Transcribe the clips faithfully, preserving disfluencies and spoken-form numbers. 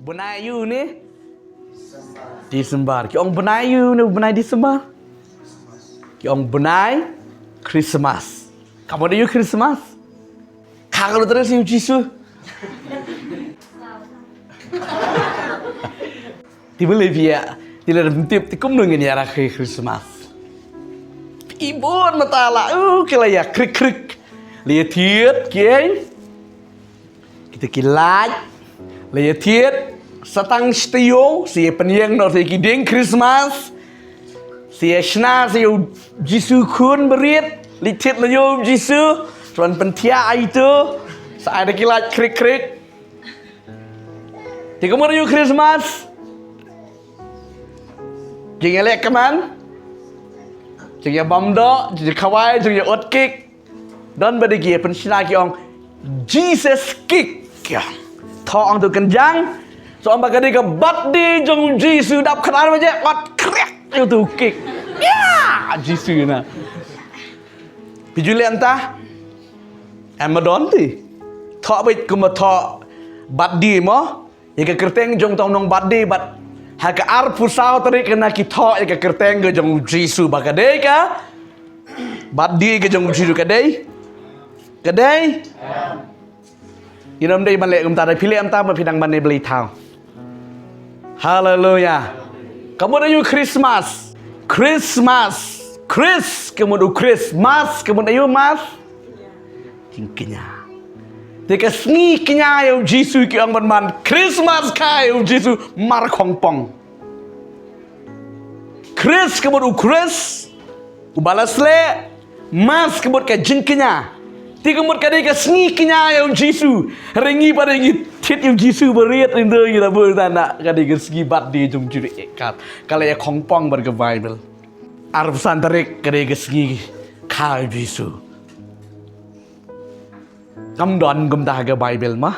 Bnai aiu ne? December. Ki ong bnai aiu ne bnai December? Ki ong bnai Christmas. Ka mut aiu Christmas? Ka ka lut ïa u Jisu. Te balei phi ïa, te lada phim tip te kumno ngin ïa rakhe Christmas. Phi bun mynta la, uh, ki la ïa krik krik. La ïa thied kiei? Kita ki light. La ïa thied sa tang shi taïew, sa ïa pynïeng noh sa ïa ki dieng Christmas. Sa ïa shna sa ïa u Jisu khun barit. La ïa thied noh ïa u Jisu. Sa wan pynthiah ai to. Sa ai da ki light krik krik. Te ka mut aiu Christmas? Jingïaleh kmen, jingïabam doh, jingïakhawai, jingïaut kik. Don ba dei ki ïa pynshna ki ong Jesus kick. Thoh ong to kynjang. Sa ong ba ka dei ka birthday jong u Jisu, dap khatar baje, ot kriak ïa u to kick. Ïa, Jisu na. Phi ju leh mynta? Em, ma don te. Thoh beit kumba thoh birthday mo. Ïa ka kyrteng jong uta u nongbirthday bad ha ka arphew saw tarik kane ki thoh ïa ka kyrteng ka jong u Jisu ba ka dei ka birthday ka jong u Jisu, ka dei? Ka dei? Ngin ym dei ban leh kumta, da phi leh kumta ba phi dang ban ïa blei thaw. Haleluya. Ka mut aiu Christmas? Christmas. Chris ka mut u Chris. Mas ka mut aiu? Mas. Jingkñia. Te ka sngi kñia ïa u Jisu ki ong ban man Christmas kha ïa u Jisu mar khongpong. Chris ka mut u Chris, u ba la sleh, Mas ka mut ka jingkñia. Te ka mut ka dei ka sngi kñia ïa u Jisu. Hynrei ngi pat ngi thied ïa u Jisu barit, hynrei ngi la buh na ka dei ka sngi birthday jong u Jisu. Eh, ka, ka la ïa khongpong bad ka Baibl. Arphew san tarik ka dei ka sngi kha ïa u Jisu. Ym don kumta ha ka Baibl ma.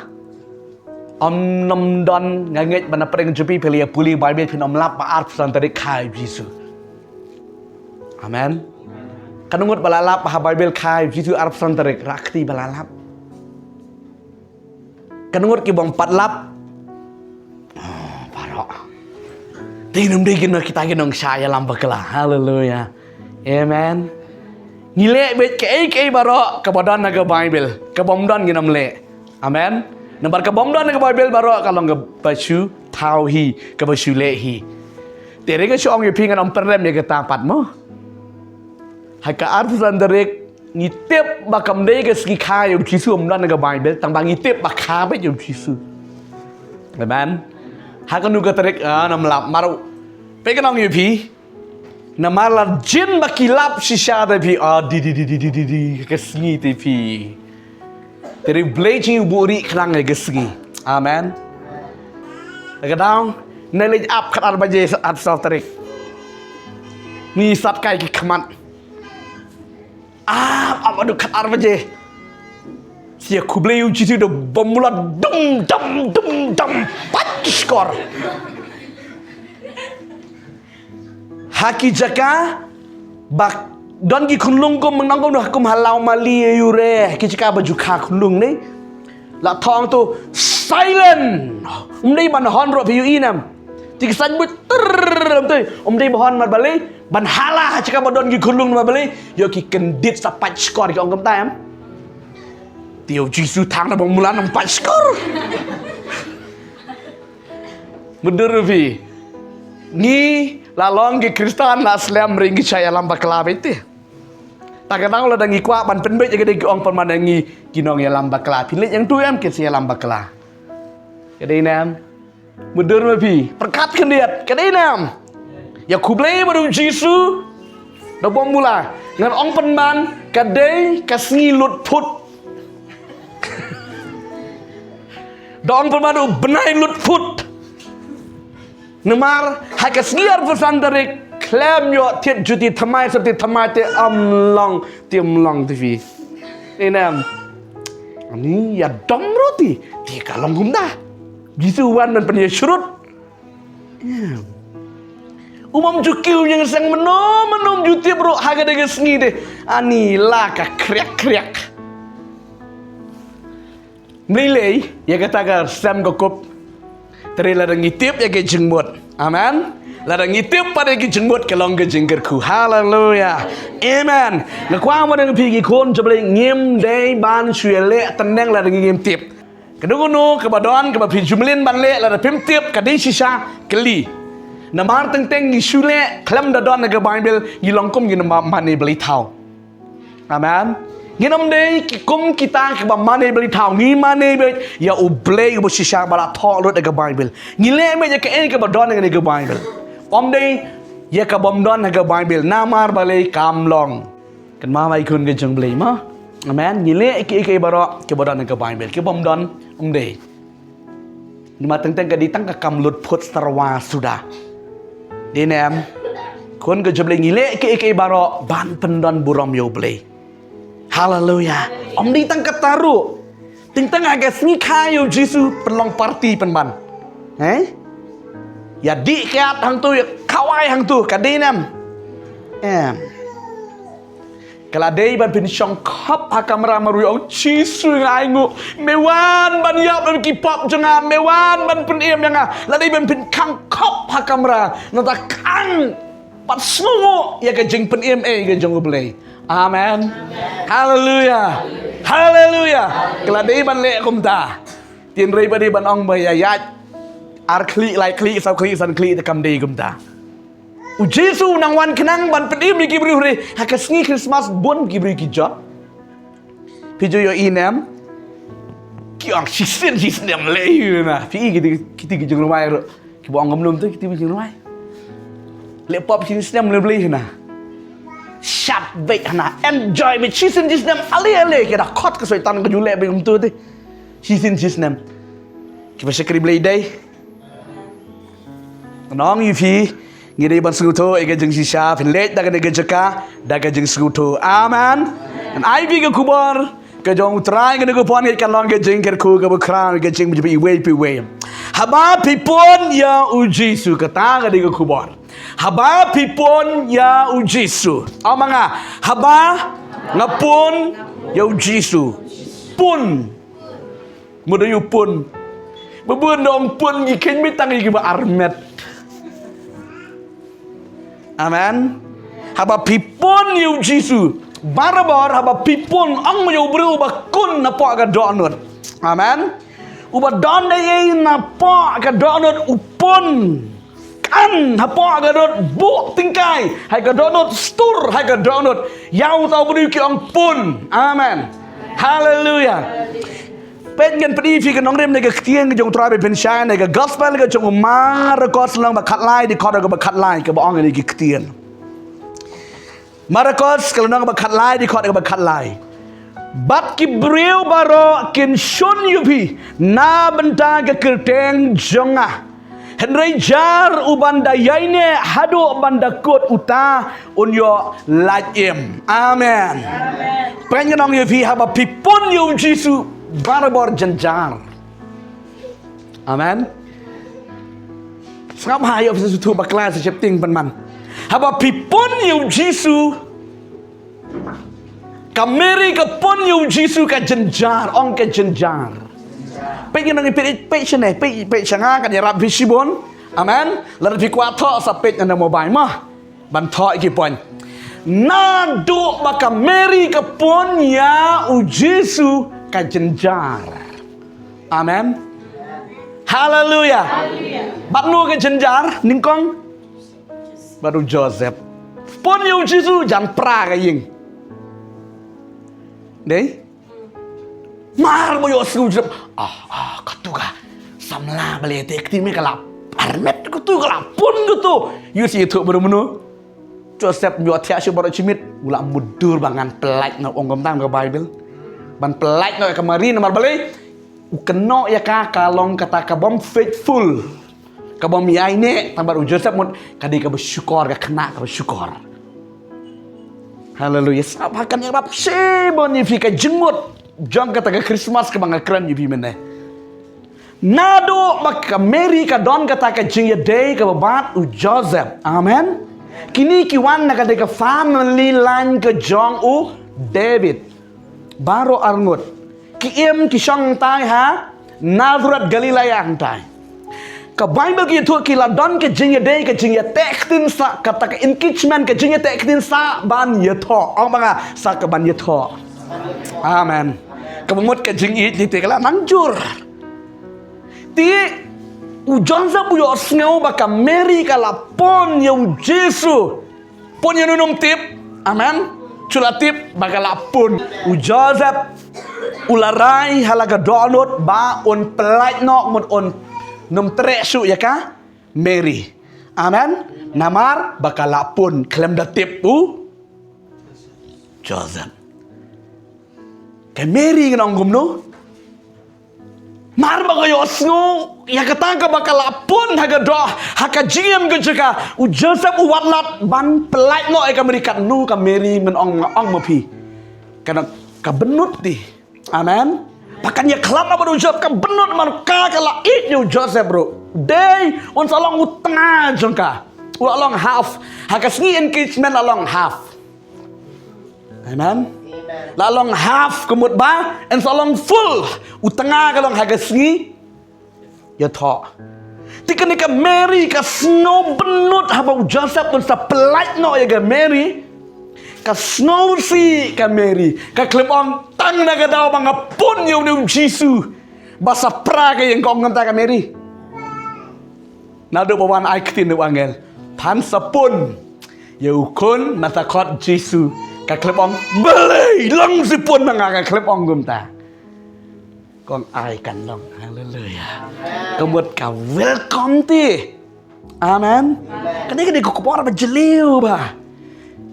Ym, ym don, nga ngeit ba na pdeng jong phi phi la ïa pule Baibl phin ym lap ba arphew san tarik kha ïa u Jisu. Amen. Katno ngut ba la lap ba ha Baibl kha ïa u Jisu arphew san tarik, rah kti ba la lap. Katno ngut ki bym pat lap. Oh, baroh. Te ngin ym dei kino kita ki nongshah ïalam bakla. Haleluya. Amen. Ngi leh beit kaei kaei baroh kaba don ha ka Baibl. Kaba ym don ngin ym leh. Amen. Namar kaba ym don ha ka Baibl baroh ka long kaba shu thaw hi, kaba shu leh hi. Te hynrei nga shu ong ïa phi ngan ym pynrem ïa kata pat mo. Ha ka arphew san tarik ngi tip ba kam dei ka sngi kha ïa u Jisu, ym don ha ka Baibl, tang ba ngi tip ba kha beit ïa u Jisu. Amen. Ha kano ka tarik, ah, ngam lap, mar u. Peit, ngan ong ïa phi. Namar la jin ba ki lap shisha te phi, ah, di, di, di, ka sngi te phi. Te u Blei jong ngi u buhrieh khnang ïa ka sngi. Amen. Te ka daw, ne leit ap khatar baje arphew saw tarik. Ngi sat kai ki khmat. Ap, ap haduh khatar baje. Sa ïa khublei ïa u Jisu da bom mula dum dum dum dum. Pat skor. Ha ki jaka ba don ki khunlung kum, nang kum, kum ha Lawmali ïa u re, ki jaka ba ju kha khunlung ne. La thong to silent. Ym dei ban hon ruh phi ïohi ne em. Te ki saiñ buit trrrr, ym dei, ym dei ban hon mar balei, ban hala ha jaka ba don ki khunlung mar balei, ïoh ki kyndit sa pat skor ki ong kumta em. Te ïa u Jisu thang na bom mula nang pat skor. Mutdur phi. Ngi la long ki Khristan la slem hynrei ngi shah ïalam bakla beit te. Ta ka daw lada ngi kwah ban pynbeit ïa ka dei ki ong pynban ïa ngi ki nongïalam bakla. Phi leit ïa tu em ki sa ïalam bakla. Ka dei ne em. Mutdur ma phi. Pyrkhat khyndiat. Ka dei ne em. Ïa khublei bad u Jisu. Da bom mula. Ngan ong pynban ka dei ka sngi lut phut. Da ong pynban u bnai lut phut. Namar ha ka sngi arphew san tarik khlem ïoh thied juti thymmai sa ti thymmai te ym long, te ym long te phi. Dei ne em. Ani ïa dom ruh te, te ka long kumta. Jisu wan ban pynïashrut. Em. U bym ju kiew ïing seng mynno mynno, ym ju tip ruh ha ka dei ka sngi te. Ani la ka khriak khriak. Mlei lei ïa kata ka sem ka kup. Te lada ngi tip ïa ki jingmut. Amen. Lada ngi tip pat ïa ki jingmut ka long ka jingkyrkhu. Haleluya. Amen. Nga kwah ban ong ïa phi ki khun jong U Blei, ngim dei ban shu ïaleh tneng lada ngi ngim tip. Kano kano kaba don kaba phi ju mlien ban leh lada phim tip, ka dei shisha kylli. Namar teng teng ngi shu leh khlem da don ha ka Baibl, ngi long kum ngi na ma-, mane blei thaw. Amen. Ngin ym dei ki kum kita kiba mane blei thaw, ngi mane beit ïa U Blei uba shisha ba la thoh lut ha ka Baibl. Ngi leh beit ïa kaei kaba don ha ka Baibl. Ym dei ïa kabym don ha ka Baibl. Namar balei kam long. Kynmaw, ai khun ka jong U Blei mo. Amen. Ngi leh ïa kiei kiei baroh kiba don ha ka Baibl. Kibym don, ym dei. Namar teng teng ka dei tang ka kam lut phut sarwa suda. Dei ne em? Khun ka jong U Blei, ngi leh kiei kiei baroh ban pyndon burom ïa U Blei. Haleluya. Ym dei tang kata ruh. Teng teng ha ka sngi kha ïa U Jisu pynlong party pynban. Eh? Ïa dih kiad hangto, ïa khawai hangto, ka dei ne em? Em. Ka la dei ban pynshong khop ha kamra marwei, ong Jisu, nga ainguh. Me wan ban ïap ïa ki pop jong nga, me wan ban pynim ïa nga. La dei ban pynkhang khop ha kamra. Nangta khang bad sngewnguh ïa ka jingpynim ei ka jong U Blei. Amen. Haleluya. Haleluya. Ka la dei ban leh kumta. Hynrei ba dei ban ong ba ïa ïaid ar khlieh, lai khlieh, saw khlieh, san khlieh, te kam dei kumta. U Jisu u nang wan khnang ban pynim ïa ki briew, hynrei ha ka sngi Christmas bun ki briew ki jot. Phi ju ïohi ne em? Ki ong shisien shisnem lei na. Phi i kiti, kiti ki jingrwai ruh. Kiba ong kumno te kiti ki jingrwai. Leh pop shisien shisnem lei blei hana. Shad beit hana. Enjoy beit shisien shisnem, ale ale, ki da khot ka Soitan ka ju leh beit kumto te. Shisien shisnem. Kiba shakri Blei dei. Ngan ong ïa phi, ngi dei ban sngewthuh ïa ka jingshisha, phin leit da kane ka jaka da ka jingsngewthuh. Amen. Ngan ai phi ka khubor ka jong U Trai, kane ka khubor ka long ka jingkyrkhu kaba khraw, ka jingpynjah iwei pa iwei. Haba phi pun ïa U Jisu, kata ka dei ka khubor. Haba phi pun ïa U Jisu. Ong ma nga, haba nga pun ïa U Jisu. Pun. Mut ïa u pun. Ba bun da ong pun, ngi kheiñ beit tang ïa kiba armet. Amen. Haba phi pun ïa U Jisu. Barabor haba phi pun, ong ma ïa u briew uba kun napoh ka dohnud. Amen. Uba don da ei napoh ka dohnud u pun. Kan hapoh ka dohnud, buh tyngkai ha ka dohnud, stur ha ka dohnud. Ïa uta u briew ki ong pun. Amen. Haleluya. Peit, ngan pyni ïa phi ka nongrim na ka ktien ka jong U Trai ba pynshai na ka gospel ka jong u Markos lynnong ba khatlai, dkhot kaba khatlai, kaba ong ïa kane ka ktien. Markos ka lynnong ba khatlai, dkhot kaba khatlai. Bad ki briew baroh kin shun ïa phi na bynta ka kyrteng jong nga. Hynrei jar uban da ïaineh haduh ban da kut, uta un ïoh lait im. Amen. Peit, ngan ong ïa phi, haba phi pun ïa U Jisu barabor jynjar. Amen. Sngap ha ïa phi, sa shu thuh bakla sa sheptieng pynban. Haba phi pun ïa U Jisu, ka Mary ka pun ïa U Jisu ka jynjar, ong ka jynjar. Peit, ngan ong ïa phi, peit shane, peit, peit sha nga, kan ïarap phi shibun. Amen. Lada phi kwah thoh sa peit na mobile mo. Ban thoh ïa ki point. Naduh ba ka Mary ka pun ïa U Jisu ka jynjar. Amen. Haleluya. Bad no ka jynjar, nyngkong? Bad u Joseph. Pun ïa U Jisu jan pra ka ïing. Dei? Mar ba ïohsngew Joseph. Ah, ah, katu ka samla ba la ïateh ktien me ka la armet, katu ka la pun katu. Ïohsngew ïathuh ba u mano? Joseph ïoh thiah shuh baroh shi miet. U la mutdur ba ngan pyllait noh, ong kumta ka Baibl. Ban pyllait noh ïa ka Mary namar balei? U kynnoh ïa ka ka long kata ka bym faithful. Ka bym ïaineh, tang bad u Joseph mut ka dei kaba shukor, ka khynnah kaba shukor. Haleluya. Sngap ha, kan ïarap shibun ïa phi, ka jingmut jong kata ka Christmas kaba nga kren ïa phi mynne. Naduh ba ka Mary ka don kata ka jingïadei kaba bad u Joseph. Amen. Kine ki wan na kata ka family line ka jong u David. Baroh arngut. Ki im ki shong hangtai ha Nazareth Galilea hangtai. Ka Baibl ki ïathuh ki la don ka jingïadei, ka jingïateh ktien sa, kata ka engagement, ka jingïateh ktien sa ban ïathoh. Ong ba nga, sa ka ban ïathoh. Amen. Kaba mut ka jingïeit lei te ka la nang jur. Te u Joseph u ïohsngew ba ka Mary ka la pun ïa u Jisu. Pun ïa uno, ym tip. Amen. Shu la tip ba ka la pun. U Joseph u la rai ha la ka dohnud ba un pyllait noh, mut un ym treh shuh ïa ka Mary. Amen. Namar ba ka la pun, khlem da tip u Joseph. Ka Mary ngan ong kumno? Mar ba ka ïohsngew ïa kata kaba ka la pun ha ka doh, ha ka jingim ka jaka, u Joseph u wad lad ban pyllait noh ïa ka Mary. Katno ka Mary, men ong, ong ma phi, ka, ka bynnud te. Amen. Ba kan ïakhlad noh bad u Joseph, ka bynnud, namar ka, ka la ïeit ïa u Joseph ruh. Dei un sa long u tnga jong ka. U la long half. Ha ka sngi engagement la long half. Amen. Amen. La long half, ka mut ba yn sa long full. U tnga ka long ha ka sngi ïathoh. Te kane ka Mary ka sngew bynnud haba u Joseph un sa pyllait noh ïa ka Mary. Ka sngewsih ka Mary. Ka khlem ong tang na ka daw ba nga pun ïa une u Jisu ba sa pra ka ïing, ka ong kumta ka Mary. Naduh ba wan ai ktien u angel, phan sa pun ïa u khun, mynta khot Jisu. Ka khlem ong balei, long seh pun ma nga, ka khlem ong kumta. Ka ong ai kan long. Haleluia. Ka mut ka welcome te. Amen. Kane ka dei ka khubor ba jylliew bha.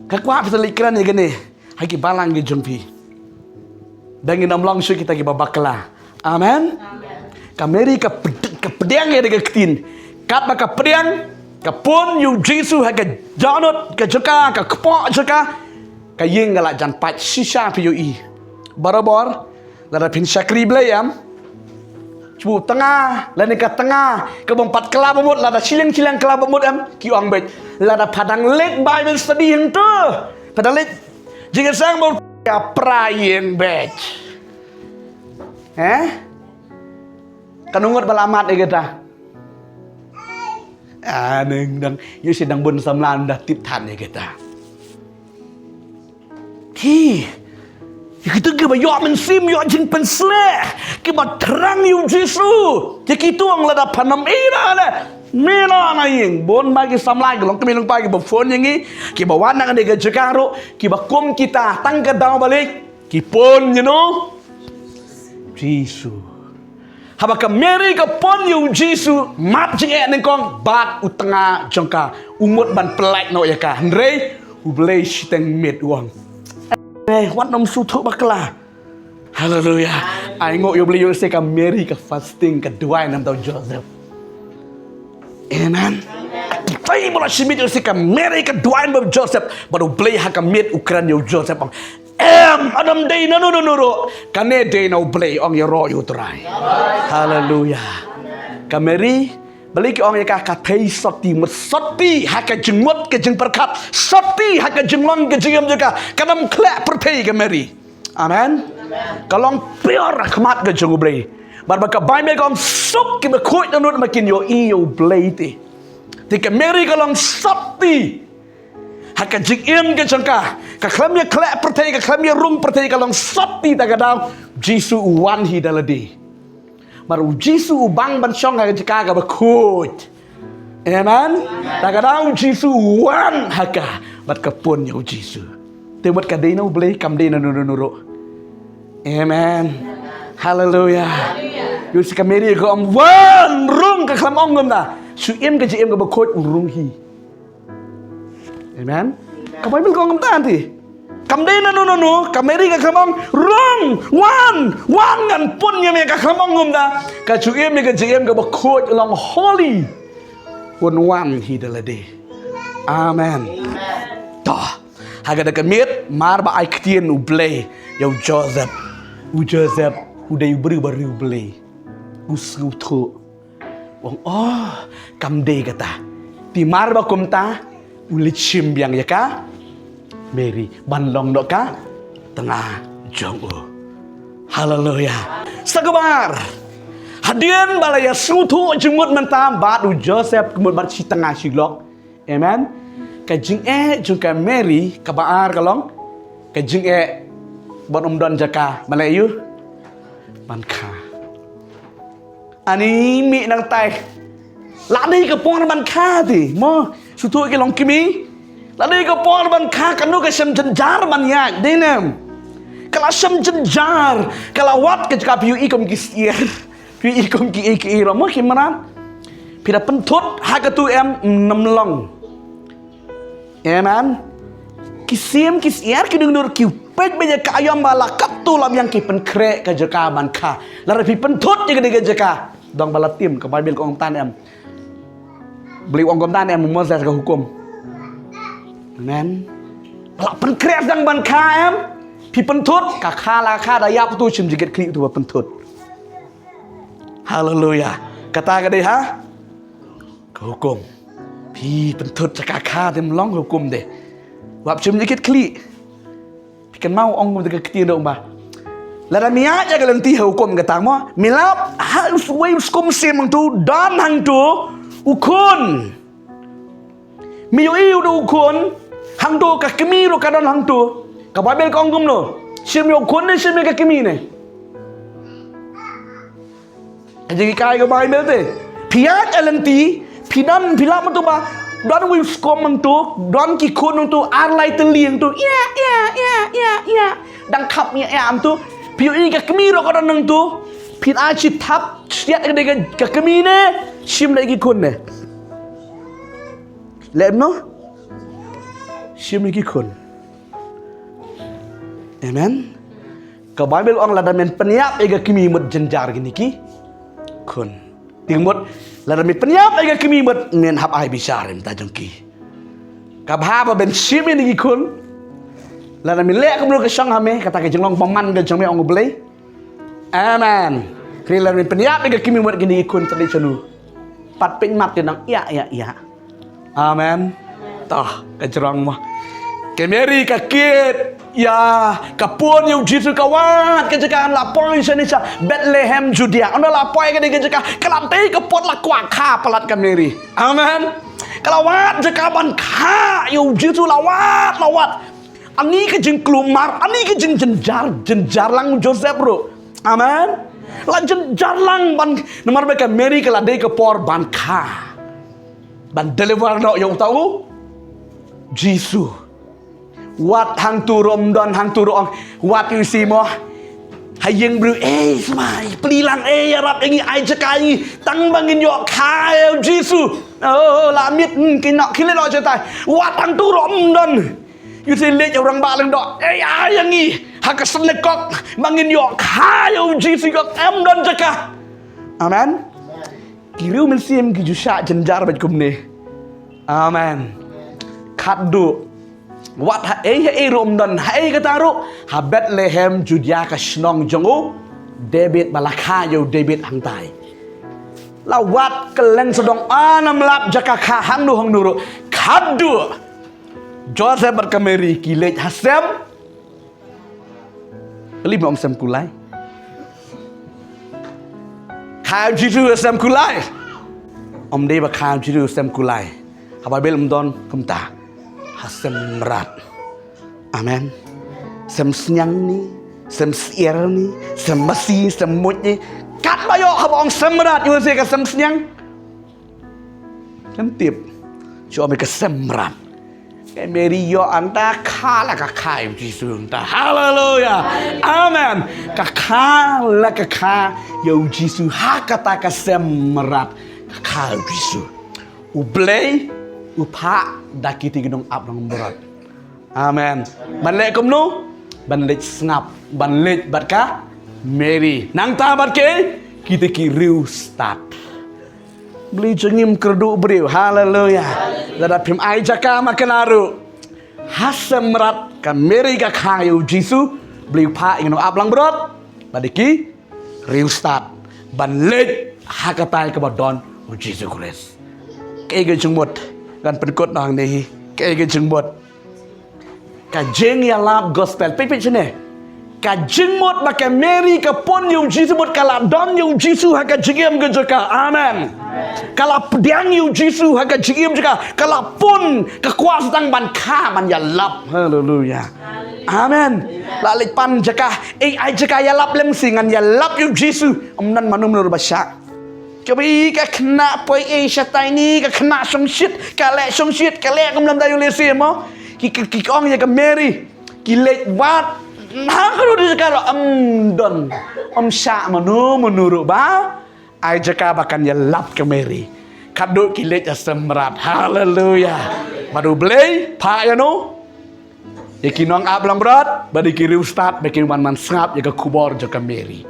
Nga kwah phi sa leit kren ïa kane ha ki balang ki jong phi. Ba ngin ym long shuh kita kiba bakla. Amen. Ka Mary ka pd-, ka pdiang ïa ka ktien. Katba ka pdiang, ka pun ïa u Jisu ha ka dohnud ka jaka, ka kpoh jaka, ka ïing ka la jan pait shisha, phi ïohi. Barabor, lada phin shakri Blei em, shu tnga, lane ka tnga ka bym pat kylla ba mut, lada shiliang shiliang kylla ba mut em, ki ong beit, lada pha dang leit Bible study hangto, pha dang leit jingïaseng ba mut, ka pra ïing beit. Eh? Kano ngut ba la mad ïa kata? Ah, nang dang, ïoh shi dang bun samla ynda tip than ïa kata. Te ïa kito kiba ïoh mynsiem, ïoh jingpynshlur, kiba thrang ïa u Jisu, ïa kito ong lada phan ym ïehnoh leh, mih noh na ïing. Bun ba ki samla, ki longkmie longpa kiba phone ïa ngi, kiba wan na kane ka jaka ruh, kiba kum kita, tang ka daw ba leit ki pun ïa u Jisu. Haba ka Mary ka pun ïa u Jisu, mad jingeh nyngkong bad u tnga jong ka, u mut ban pyllait noh ïa ka. Hynrei U Blei shiteng miet, u ong, eh, wat nym sngewthuh bakla. Haleluia. Ai nguh ïa U Blei, ïoh seh ka Mary ka fasting, ka duwai na bynta u Joseph. Amen. Ai ba la shimet, ïoh seh ka Mary ka duwai na bynta u Joseph. Bad U Blei ha ka miet u kren ïa u Joseph, ong, em, ym dei na uno uno ruh. Kane dei na U Blei, ong, ïaroh ïa U Trai. Haleluia. Ka Mary, balei ki ong ïa ka, ka thei sotti, mut sotti ha ka jingmut ka jingpyrkhat, sotti ha ka jinglong ka jingim jong ka. Kam khleh pyrthei ka Mary. Amen. Ka long pure ha khmat ka jong U Blei. Bad ba ka Baibl ka ong, suk kiba khuid dohnud, namar kin ïohi ïa U Blei te. Te ka Mary ka long sotti ha ka jingim ka jong ka. Ka khlem ïa khleh pyrthei, ka khlem ïa rung pyrthei, ka long sotti, ta ka daw Jisu u wan hi da lade. Namar u Jisu u bang ban shong ha ka jaka kaba khuid. Amen. Ta ka daw u Jisu u wan ha ka, bad ka pun ïa u Jisu. Te mut ka dei na U Blei, kam dei na uno uno ruh. Amen. Haleluia. Ïoh seh ka Mary ka ong, wan, rung, ka khlem ong kumta. Shu im ka jingim kaba khuid, u rung hi. Amen. Ka Baibl ka ong kumta, aunty. Kam dei na uno uno, ka Mary ka khlem ong, rung, wan, wan, ngan pun ïa me, ka khlem ong kumta. Ka shu im ïa ka jingim kaba khuid, long holy. Un wan hi da lade. Amen. To, ha kata ka miet, mar ba ai ktien U Blei ïa u Joseph. U Joseph u dei u briew ba riewblei. U sngewthuh. U ong, oh, kam dei kata. Te mar ba kumta, u leit shim biang ïa ka Mary ban long noh ka tnga jong u. Haleluia. Sa kawei, Hadien ba la ïa sngewthuh jingmut mynta bad u Joseph, ka mut bad shi tnga shi lok. Amen. Ka jingeh jong ka Mary kaba ar ka long ka jingeh ban ym don jaka ban leh ïa u, ban kha. Ani mih nangtai. La dei ka por ban kha te mo. Sngewthuh ki longkmie. La dei ka por ban kha, kano ka shem jynjar ban ïaid, dei ne em? Ka la shem jynjar, ka la wad ka jaka, phi ïohi kum ki syiar. Phi ïohi kum ki, ki, ki rom mo ki mrad. Phi da pynthut ha katu em, ym long. Amen. Ki siem ki syiar ki dungdur ki peit beit ïa ka aïom ba la katto la biang, ki pynkhreh ka jaka ban kha. Lada phi pynthut ïa kane ka jaka, dang ba la tim, ka Baibl ka ong kumta ne em? Blei u ong kumta ne em, u Moses ka hukum? Amen. Ba la pynkhreh dang ban kha em? Phi pynthut, ka kha la kha, da ïap uto, shim jingkit khlieh uto ba pynthut. Haleluya. Kata ka dei ha ka hukum. Phi pynthut sha ka kha te, ym long hukum te. Wat shim jingkit khlieh. Phi kynmaw ong kumta ka ktien ruh ba, lada me ïaid ïa ka lynti ha hukum, kata mo, me lap ha uwei u skum siem hangto, don hangto u khun. Me ïohi u da u khun hangto, ka kmie ruh ka don hangto. Ka Baibl ka ong kumno? Shim ïa u khun ne shim ïa ka kmie ne? Ka jinghikai ka Baibl te. Phi ïaid ïa lynti, phi don, phi lap hangto ba don uwei u skum hangto, don ki khun hangto, ar lai tylli hangto. Ïa, ïa, ïa, ïa, ïa. Dang khap ïa, ïa hangto. Phi ïohi ka kmie ruh ka don hangto. Phi ai shi thap, shiat ka dei ka, ka kmie ne shim ïa ki khun ne? Leh kumno? Shim ïa ki khun. Amen. Ka Baibl ong lada men pynïap ïa ka kmie, mut jynjar kine ki khun. Te mut lada men pynïap ïa ka kmie, mut men hap ai bishar ïa mynta jong ki. Ka bha ba men shim ïa kine ki khun. Lada men leh kumno ka shong ha me, kata ka jinglong bymman ka jong me, ong U Blei. Amen. Hynrei lada men pynïap ïa ka kmie, mut kine ki khun te dei shano? Pat pynmat te nang ïa, ïa, ïa. Amen. Toh, ka jrong mo. Ka Mary ka kit ïa ka pun ïa u Jisu, ka wad ka jaka, la poi shane sha Bethlehem Judea. Ynda la poi kane ka jaka, ka la dei ka por la kwah kha palat ka Mary. Amen. Ka la wad jaka ban kha ïa u Jisu, la wad, la wad. Ani ka jingkulmar, ani ka jingjynjar, jynjar lang u Joseph ruh. Amen. La jynjar lang ban, namar ba ka Mary ka la dei ka por ban kha, ban deliver noh ïa uta u Jisu. Wat hangto ruh ym don, hangto ruh ong, wat ïa u Jisu mo. Ha ïing briew, ei, smai, plie lang, ei, ïarap ïa ngi, ai jaka ïa ngi, tang ba ngin ïoh kha ïa u Jisu. Oh, la miet, hmm, ki noh, ki leh noh shatai. Wat hangto ruh ym don. Ïa u Jisu leit ïa u rangbah lyngdoh, ei, ai ïa ngi ha ka synagog ba ngin ïoh kha ïa u Jisu, ym don jaka. Amen. Ki riew mynsiem ki ju shah jynjar bad kumne. Amen. Khatduh. Wat haei haei ruh ym don, haei kata ruh, ha Bethlehem Judea, ka shnong jong u David, ba la kha ïa u David hangtai. La wad kylleng sawdong, ym lap jaka kha hangno hangno ruh. Khatduh Joseph bad ka Mary ki leit ha sem. Kali mo, ong sem kulai. Kha ïa u Jisu ha sem kulai. Ym dei ba kha ïa u Jisu ha sem kulai. Ha Baibl ym don kumta. Ha sem mrad. Amen. Sem sniang ni, sem syiar ni, sem masi, sem muid ni. Katba ïoh haba ong sem mrad, ïoh se ka sem sniang. Kan tip. Shu ong ka sem mrad. Ka Mary ïoh hangta, kha la ka kha ïa u Jisu hangta. Haleluya. Amen. Ka kha la ka kha ïa u Jisu ha kata ka sem mrad. Ka kha ïa u Jisu. U Blei u phah da kita ki nongap nongmrad. Amen. Ban leh kumno? Ban leit sngap, ban leit bad ka Mary. Nangta bad kiei? Kita ki riewstad. Blei jong ngi ym kyrduh briew. Haleluya. Lada phim ai jaka ma kane ruh. Ha sem mrad ka Mary ka kha ïa u Jisu. Blei u phah ïa ki nongap langbrot. Bad ki riewstad ban leit ha katai kaba don u Jisu Khrist. Kaei ka jingmut, ngan pynkut noh hangne hi. Kaei ka jingmut? Ka jingïalap gospel. Peit, peit shane. Ka jingmut ba ka Mary ka pun ïa u Jisu, mut ka la don ïa u Jisu ha ka jingim ka jong ka. Amen. Ka la pdiang ïa u Jisu ha ka jingim jong ka. Ka la pun, ka kwah tang ban kha, ban ïalap. Haleluya. Amen. La leit pan jaka, eh, ai jaka ïalap lem shi, ngan ïalap ïa u Jisu. Ym don mano mano ruh ba shah. Kaba i ka khynnah poi ei shatai ni, ka khynnah shongshit, ka leh shongshit, ka leh kumlem da ïa u lehse mo. Ki, ki, ki ong ïa ka Mary, ki leit wad ha ka ruh jaka ruh ym don, ym shah mano mano ruh ba ai jaka ba kan ïalap ka Mary. Katduh ki leit ha sem mrad. Haleluya. Bad U Blei phah ïa no, ïa ki nongap langbrot, bad ïa ki riewstad ba kin wan ban sngap ïa ka khubor jong ka Mary.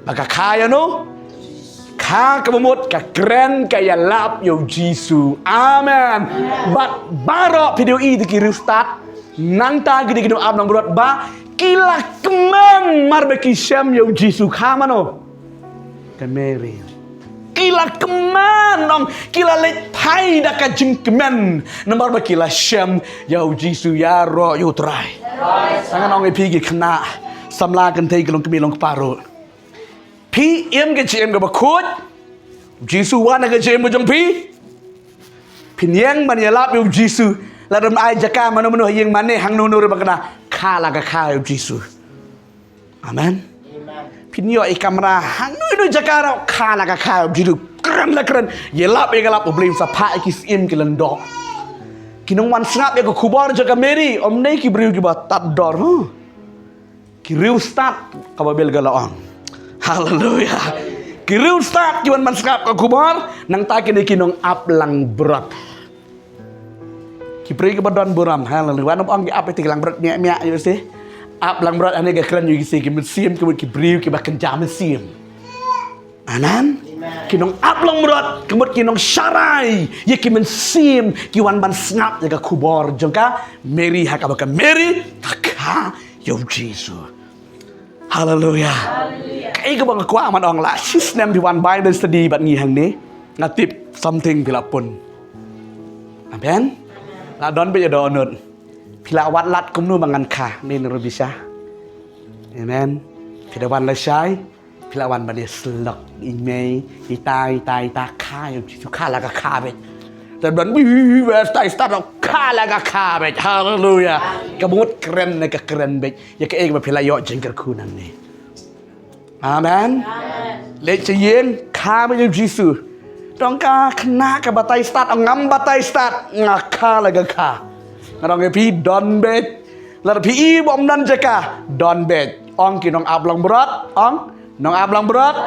Ba ka kha ïa no, kha kaba mut, ka kren, ka ïalap ïa u Jisu. Amen. Bad baroh phi dei ïa ki riewstad, nangta ki dei ki nongap langbrot ba ki la kmen mar ba ki shem ïa u Jisu. Kha mano? Ka Mary. Ki la kmen, ong, ki la leit phai da ka jingkmen. Namar ba ki la shem ïa u Jisu, ïaroh ïa u Trai. Te ngan ong ïa phi ki khynnah samla kynthei, ki long kmie long kpa ruh. Phi im ka jingim kaba khuid. U Jisu wan ha ka jingim ka jong phi. Phin ïeng ban ïalap ïa u Jisu. Lada ym ai jaka mano mano ha ïing mane, hangno hangno ruh ba kynnoh, kha la ka kha ïa u Jisu. Amen. Phin ïoh i kamra hangno hangno jaka ruh, kha la ka kha ïa u Jisu. Kren la kren, ïalap ïa ka lap, U Blei un sa phah ïa ki syiem ki lyngdoh. Ki nongwan sngap ïa ka khubor jong ka Mary, ym dei ki briew kiba tad dor mo. Ki riewstad, ka Baibl ka la ong. Haleluya. Ki riewstad ki wan ban sngap ka khubor, nangta kine ki nongap langbrot. Ki briew kiba don burom, haleluya. Wat nym ong ki ap ïa ki langbrot miah miah, ïa shi. Ap langbrot, ane ka kren ïa shi, ki mynsiem, ki mut ki briew kiba kynja mynsiem. Amen. Ki nongap langbrot, ki mut ki nongsharai ïa ki mynsiem, ki wan ban sngap ïa ka khubor jong ka Mary, ha kaba ka Mary ka kha ïa u Jisu. Haleluya. Kaei kaba nga kwah ban ong, la shisnem phi wan Bible study bad ngi hangne, nga tip something phi la pun. Amen. La don beit ïa dohnud. Phi la wad lad kumno ba ngan kha, men ruh bishar. Amen. Phi da wan lashai, phi la wan ban ïasyllok, i mei, i tai, i tai, i tai, kha ïa u Jisu, kha la ka kha beit. Te ban, wi, wi, wi, wi, tai stad, kha la ka kha beit. Haleluya. Ka mut kren ne ka kren beit. Ïa kaei ba phi la ïoh jingkyrkhu nangne. Amen. Leit sha ïing, kha beit ïa u Jisu. Tang ka khynnah ka batai stad, ngam batai stad, nga kha la ka kha. Nga ong ïa phi, don beit. Lada phi i ba ym don jaka, don beit. Ong ki nongap langbrot, ong nongap langbrot,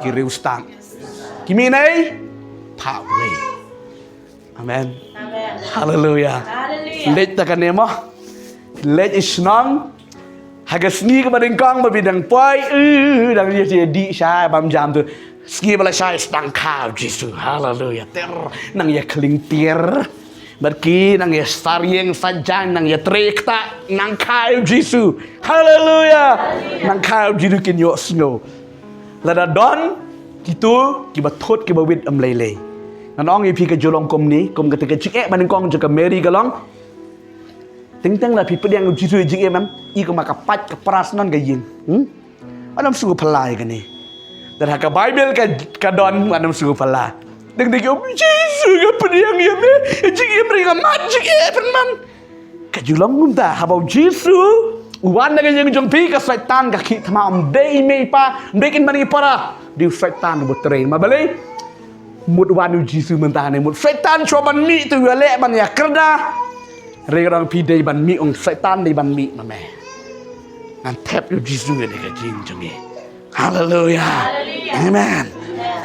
ki riewstad. Ki mih nei, phah wei. Amen. Haleluya. Leit ta kane mo. Leit i shnong. Ha ka sngi kaba nyngkong ba phi dang poi, u, dang ïa dih shai bam jam tu. Sngi ba lashai, sdang kha u Jisu. Haleluya. Ter, nang ïa khlieng tiar. Bad ki nang ïa sar ïing sar jaiñ, nang ïa trei ktah, nang kha u Jisu. Haleluya. Nang kha u Jisu, kin ïohsngew. Lada don kito kiba thut kiba wit, ym lei lei. Ngan ong ïa phi ka ju long kumne, kum kata ka jingeh ba nyngkong jong ka Mary ka long. Teng teng la phi pdiang u Jisu ha jingim, em, i kumba ka pait ka pras noh ka ïing. Hmm? Wat nym sngew phylla ïa kane. Te ha ka Bible ka, ka don, wat nym sngew phylla. Teng teng ki ong, Jisu, nga pdiang ïa me ha jingim, ring nga mad jingeh pynban. Ka ju long kumta, haba u Jisu u wan na ka ïing jong phi, ka Soitan ka khih thma, ym dei i mei i pa, ym dei kin ban ïa para. Dei u Soitan uba trei. Ma balei? Mut wan u Jisu mynta ne, mut Soitan shuwa ban mih te u ïaleh ban ïakyrda. Hynrei ka dang phi dei ban mih, ong Soitan dei ban mih ma me. Ngan thep ïa u Jisu ha ka jingim jong ngi. Haleluya. Amen.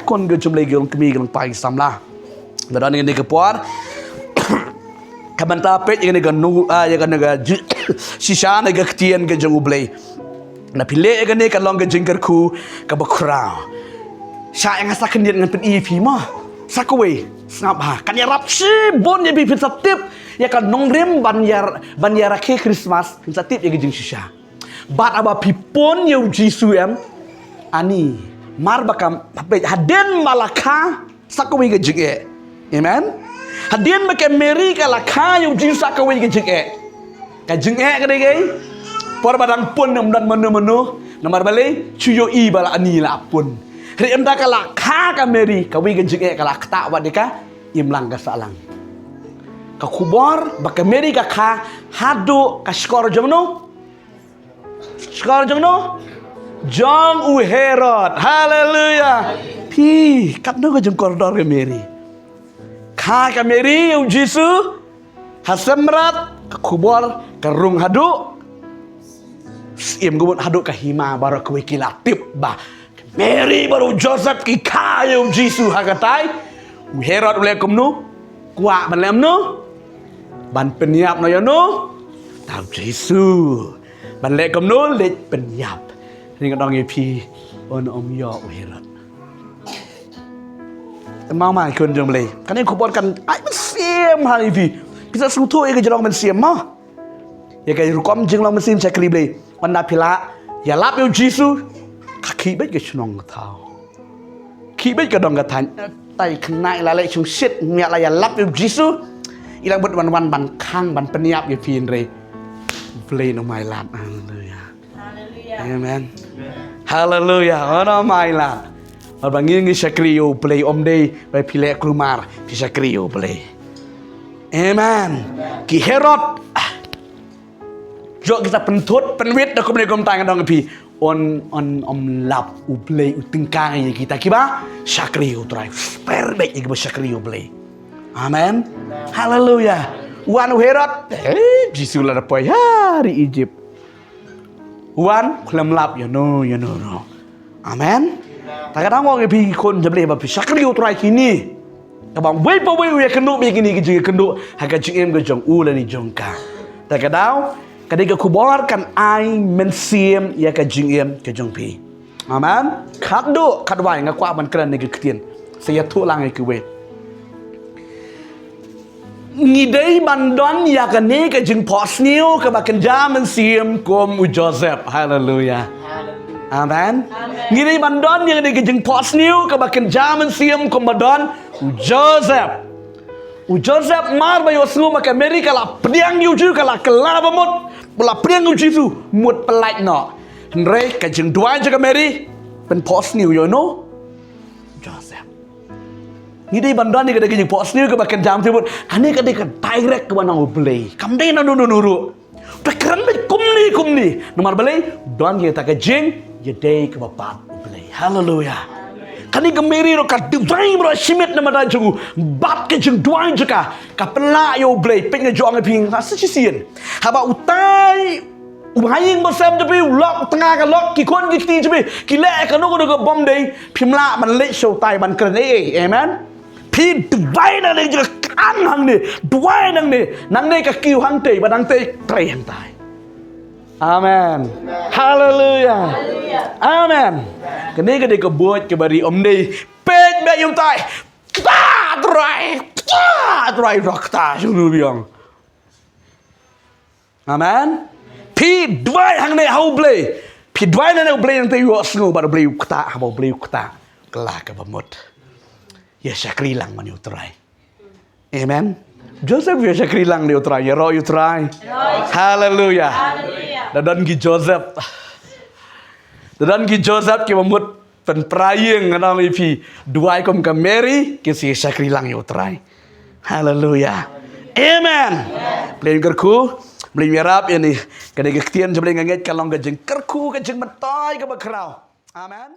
Khun ka jong U Blei, ki long kmie, ki long kpa, ki samla. Ba don ïa kane ka por. Ka bynta peit ïa kane ka nu, ah, ïa kane ka ji-, shisha ne ka ktien ka jong U Blei. Lada phi leh ïa kane, ka long ka jingkyrkhu kaba khraw. Sha ïa nga sa khyndiat ngan pyni ïa phi mo. Sa kawei, sngap ha. Kan ïarap shibun ïa phi, phin sa tip ïa ka nongrim ban ïar-, ban ïarakhe Christmas, phin sa tip ïa ka jingshisha. Bad haba phi pun ïa u Jisu, em, ani, mar ba kam, peit, hadien ba la kha, sa kawei ka jingeh. Amen. Hadien ba ka Mary ka la kha ïa u Jisu, sa kawei ka jingeh. Ka jingeh ka dei kaei? Por ba dang pun ym don mano mano. Namar balei? Shu ïohi ba la ani la pun. Hynrei ynda ka la kha ka Mary, kawei ka jingeh ka la ktah wat ïa ka imlang ka sahlang. Ka khubor ba ka Mary ka kha haduh ka shkor jong no. Shkor jong no? Jong u Herod. Haleluya. Phi, katno ka jingkordor ka Mary. Kha ka Mary ïa u Jisu ha sem mrad, ka khubor ka rung haduh Syiem, ka mut haduh ka hima baroh kawei ki la tip ba Mary bad u Joseph ki kha ïa u Jisu ha katai. U Herod u leh kumno? Kwah ban leh kumno? Ban pynïap noh ïa no? Uta u Jisu. Ban leh kumno? Leit pynïap. Nga ong ïa phi, un ym ïoh u Herod. Te ma ma khun jong Blei, kane ka khubor kan ai mynsiem ha ïa phi. Phi sa sngewthuh ïa ka jinglong mynsiem mo. Ïa ka rukom jinglong mynsiem shakri Blei. Ynda phi la ïalap ïa u Jisu, ka khih beit ka shnong ka thaw, khih beit ka dong ka thaiñ. Tai khynnah la leh shongshit, ym ïa la ïalap ïa u Jisu, i la bud wan wan ban khang ban pynïap ïa phi, hynrei Blei un ym ailad. Haleluya. Amen. Haleluya. Un ym ailad. Bad ba ngi ngi shakri ïa u Blei, ym dei ba phi leh kulmar, phi shakri ïa u Blei. Amen. Ki Herod, ah, jong kita pynthut pynwit da kumne kumta, nga ong ïa phi, un, un ym lap u Blei u tyngkang ïa kita kiba shakri ïa u Trai. Sper beit ïa kiba shakri ïa u Blei. Amen. Haleluya. Wan u Herod, eh, Jisu la da poi ha ri Egypt. Wan, khlem lap ïa no ïa no ruh. Amen. Ta ka daw nga ong ïa phi khun jong Blei, ba phi shakri ïa u Trai kine, kaba uwei pa uwei u ïakynduh bad kine ki jingïakynduh ha ka jingim ka jong u lane jong ka. Ta ka daw, ka dei ka khubor kan ai mynsiem ïa ka jingim ka jong phi. Amen. Khatduh, khatwai nga kwah ban kren ïa ka ktien. Sa ïathuh lang ïa kiwei. Ngi dei ban don ïa kane ka jingphohsniew kaba kynja mynsiem kum u Joseph. Haleluya. Amen. Ngi dei ban don ïa kane ka jingphohsniew kaba kynja mynsiem kumba don u Joseph. U Joseph mar ba ïohsngew ba ka Mary ka la pdiang ïa u Jisu, ka la kylla ba mut, ba la pdiang ïa u Jisu, mut pyllait noh. Hynrei ka jingduwai jong ka Mary pynphohsniew ïa u Joseph. Ngi dei ban don ïa kane ka jingphohsniew kaba kynja mynsiem, kane ka dei ka direct kaba na u Blei. Kam dei na uno uno ruh. Te kren beit kumne kumne. Namar balei? Don ïa kata ka jingïadei kaba bad u Blei. Haleluya. Kane ka Mary ruh ka duwai baroh shi miet namar da jong u, bad ka jingduwai jong ka ka pynlah ïa u Blei. Peit, nga ju ong ïa phi, nga sa shisien, haba utai u ba ha ïing ba sem jong phi, u lok, u tnga ka lok, ki khun ki kti jong phi ki leh kano kano kaba ym dei, phim lah ban leit sha utai ban kren ei ei. Amen. Phi duwai nangne, jingkyrkhu hangne, duwai nangne, nangne ka kiew hangtei, bad hangtei trei hangtai. Amen. Haleluya. Amen. Kane ka dei ka buit kaba ri, ym dei peit beit ïa utai. Kta Trai, kta Trai, kta shu biang. Amen. Phi duwai hangne ha u Blei. Phi duwai nangne, u Blei nangta u ïohsngew bad u Blei u kta, haba u Blei u kta, kylla kaba mut. Ïa shakri lang man ïa u Trai. Amen. Joseph ïa shakri lang ïa u Trai, ïaroh ïa u Trai. Haleluya. Da don ki Joseph. Da don ki Joseph kiba mut pynpra ïing, nga ong ïa phi, duwai kum ka Mary, ki sa shakri lang ïa u Trai. Haleluya. Amen. Blei un kyrkhu, Blei un ïarap ïa ngi. Kane ka ktien jong Blei nga ngeit ka long ka jingkyrkhu, ka jingmyntoi kaba khraw. Amen.